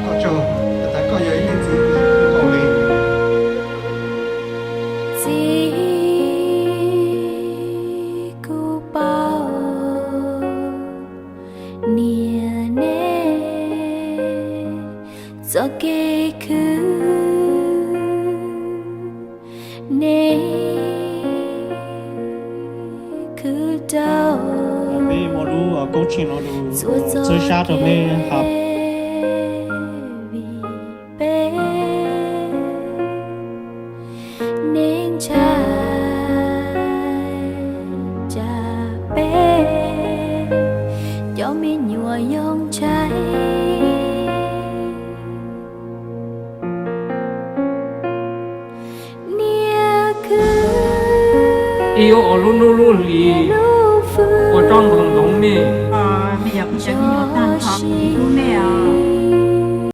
Koj tsaug, tab sis koj yog ib leej txiv kws kuv tau li. Txiv, kuv paub niam nej txoj kev khwv, nej khwv rau peb ua lub koob tsheej no lug txhawb sab rau peb hab. Peb, nej ntshai tsam peb cov me nyuam yoog ntshai. Niam khwv, ib yuav ua lub hnub lub hlis ua tsob ntoo ntoo nej. Cov me nyuam tag nrho kuv hlub nej os.